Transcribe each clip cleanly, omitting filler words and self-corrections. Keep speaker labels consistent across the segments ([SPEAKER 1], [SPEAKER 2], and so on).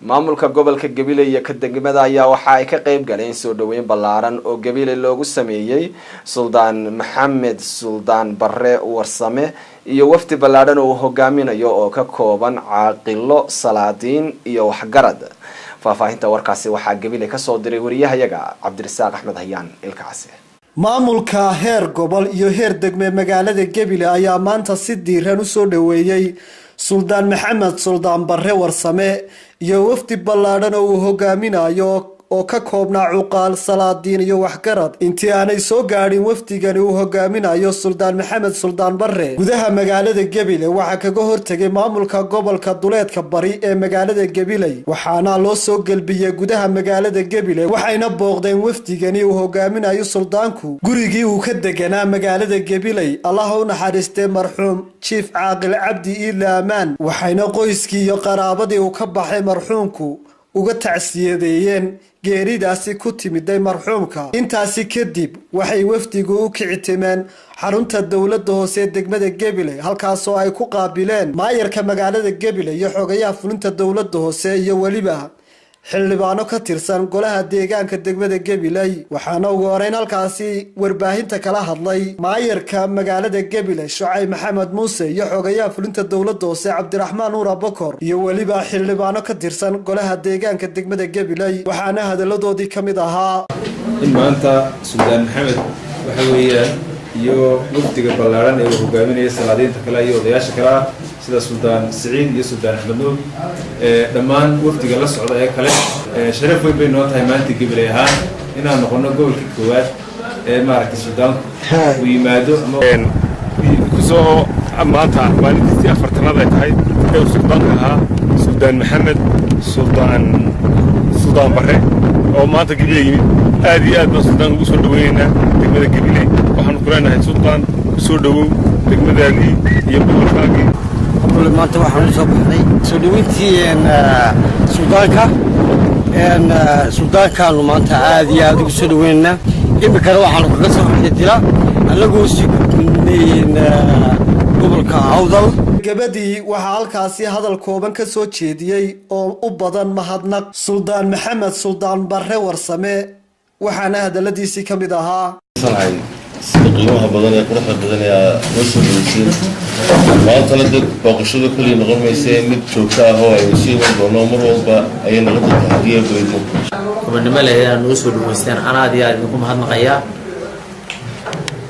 [SPEAKER 1] Maamulka gobolka Gabiley iyo ka degmada ayaa waxa ay ka qeyb galeen soo dhaweyn ballaaran oo Gabiley loogu sameeyey Suldaan Maxamed Suldaan Barre Warsame iyo wafdi ballaadhan oo uu hogaaminayo oo ka kooban caaqilo, salaadiin iyo waxgarad. Faahfaahinta warkaasi waxaa Gabiley kasoo diray wariyahayaga Cabdirasaaq Axmed Hayaan Ilkacase.
[SPEAKER 2] Maamulka heer gobol iyo heer degme magaalada Gebile ayaa maanta si diiran u soo dhoweeyey Suldaan Maxamed Suldaan Barre Warsame iyo wafdi ballaadhan oo uu hogaaminayo oo ka koobnaa cuqaal, salaadiin iyo waxgarad. Intii aanay soo gaadhin wafdigani uu hogaaminayo Suldaan Maxamed Suldaan Barre gudaha magaalada Gebile, waxaa kaga hortegay maamulka gobolka duleedka bari ee magaalada Gabiley, waxaana loo soo gelbiyey gudaha magaalada Gebile. Waxayna booqdeen wafdigani uu hogaaminayo suldaanku gurigii uu ka deganaa magaalada Gabiley, Allah u naxariistee marxuum Jiif Caaqil Cabdi Iidle Amaan, waxayna qoyskii iyo qaraabadii uu ka baxay marxuumku uga tacsiyadeeyeen geeridaasi ku timiday marxuumka. Intaasi kadib waxay wafdigu u kicitimeen xarunta dowladda hoose ee degmada Gebile, halkaasoo ay ku qaabileen maayarka magaalada Gebile iyo xogayaha fulinta dowladda hoose iyo weliba xildhibaano ka tirsan golaha deegaanka degmada Gabiley. Waxaana ugu horeyn halkaasi warbaahinta kala hadlay maayarka magaalada Gabiley, Shucayb Maxamed Muuse, iyo xogayaha fulinta dowladda hoose, Cabdiraxmaan Nuur Abakor, iyo weliba xildhibaano ka tirsan golaha deegaanka degmada Gabiley. Waxaana hadaladoodii ka mid ahaa:
[SPEAKER 3] In maanta Suldaan Maxamed waxa weeyaan iyo wafdiga ballaaran ee uu hogaaminaya, salaadiinta kale iyo odayaasha kale ah sida Suldaan Siciid iyo Suldaan Axmed Nuur, dhammaan wafdiga la socda ee kale, sharaf weyn bay noo tahay maanta Gabiley ahaan inaan noqono gobolka koowaad ee maaragtay suldaanku uu yimaado ama
[SPEAKER 4] Kusoo maanta maalintiisii 40aad ay tahay ee uu suldaanka ahaa, Suldaan Maxamed Suldaan Barre oo maanta Gabiley yimid, aad iyo aad baan suldaanka ugu soo dhaweynaynaa degmada Gabiley. Waxaanu ku leenahay, suldaan, ku soo dhowow degmadaadii iyo gobolkaagii.
[SPEAKER 5] Kule maanta waxaan u soo baxnay soo dhaweyntii suldaanka. Suldaankaanu maanta aad iyo aad ugu soo dhaweynaynaa. Iminkana waxaanu kaga soo baxnay Dila, annagoo sii gudbinay gobolka Awdal.
[SPEAKER 2] Gabadii waxaa halkaasi hadal kooban ka soo jeediyey oo u badan mahadnaq Suldaan Maxamed Suldaan Barre Warsame, waxaana hadaladiisii ka mid ahaa:
[SPEAKER 6] Sida qiimaha badan ee quruxda badan ee aa noo soo dhaweyseen maantana, dad booqashado keliya noqon mayse, mid joogto ah oo aynu sii iman doono mar walba ayay noqon doontaa haddii ay goydmo.
[SPEAKER 7] Gobonnimo leh inaad nagu soo dhaweysteen, ana aad iyo aad idinku mahadnaqayaa.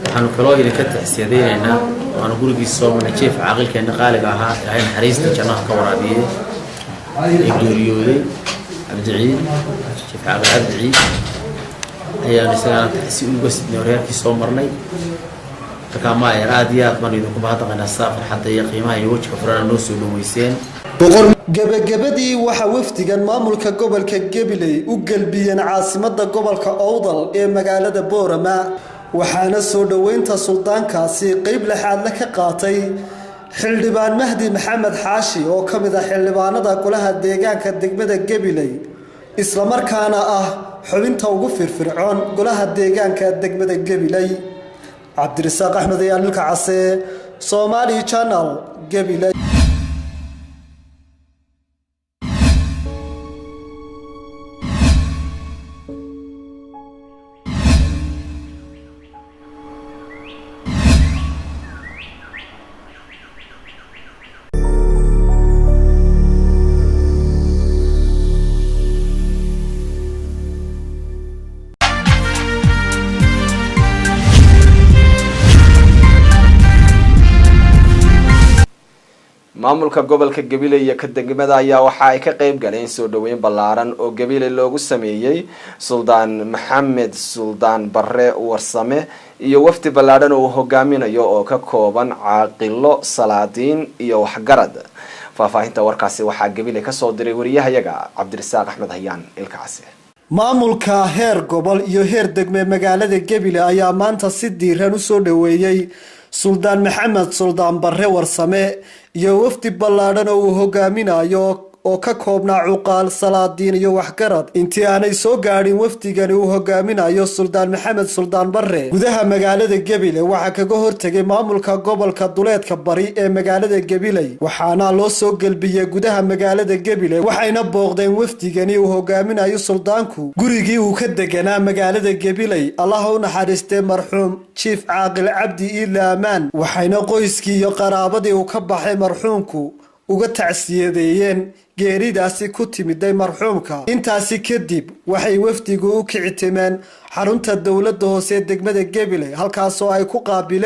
[SPEAKER 7] Waxaanu kaloo idinka tacsiyadaynaynaa waanu gurigiisa soo marnay jiif caaqilkeenna qaaliga ahaa, Ilaahay naxariista jannaha ka waraabiyey, ee geeriyooday, Cabdiciid, Jiif Caaqil Cabdiciid ayaanu isagana tacsi uga sidnay, horyaalkii soo marnay. Markaa maayer, aad iyo aad baanu idinku mahadnaqaynaa sidaa farxadda iyo qiimaha iyo wejka furana noo soo dhaweyseen.
[SPEAKER 2] Gebagabadii waxaa wafdigan maamulka gobolka Gabiley u gelbiyeen caasimada gobolka Owdal ee magaalada Boorama, waxaana soo dhoweynta suldaankaasi qeyb lixaadle ka qaatay xildhibaan Mahdi Maxamed Xaashi oo ka mid ah xildhibaanada golaha deegaanka degmada Gabiley, islamarkaana ah xubinta ugu firfircoon golaha deegaanka degmada Gabiley. Cabdirasaaq Axmed Ayaalilka Case, Somali Channel, Gabiley.
[SPEAKER 1] Maamulka gobolka Gabiley iyo ka degmada ayaa waxa ay ka qeyb galeen soo dhaweyn ballaaran oo Gabiley loogu sameeyey Suldaan Maxamed Suldaan Barre Warsame iyo wafdi ballaadhan oo uu hogaaminayo oo ka kooban caaqilo, salaadiin iyo waxgarad. Faahfaahinta warkaasi waxaa Gabiley kasoo diray wariyahayaga Cabdirasaaq Axmed Hayaan Ilkacase.
[SPEAKER 2] Maamulka heer gobol iyo heer degme magaalada Gebile ayaa maanta si diiran u soo dhoweeyey Suldaan Maxamed Suldaan Barre Warsame iyo wafdi ballaadhan oo uu hogaaminayo oo ka koobnaa cuqaal, salaadiin iyo waxgarad. Intii aanay soo gaadhin wafdigani uu hogaaminayo Suldaan Maxamed Suldaan Barre gudaha magaalada Gebile, waxaa kaga hortegay maamulka gobolka duleedka bari ee magaalada Gabiley, waxaana loo soo gelbiyey gudaha magaalada Gebile. Waxayna booqdeen wafdigani uu hogaaminayo suldaanku gurigii uu ka deganaa magaalada Gabiley, Allaha u naxariistay marxuum Jiif Caaqil Cabdi Iile Amaan, waxayna qoyskii iyo qaraabadii uu ka baxay marxuumku uga tacsiyadeeyeen geeridaasi ku timiday marxuumka. Intaasi kadib waxay wafdigu u kicitimeen xarunta dowladda hoose ee degmada Gabiley, halkaasoo ay ku qaabileen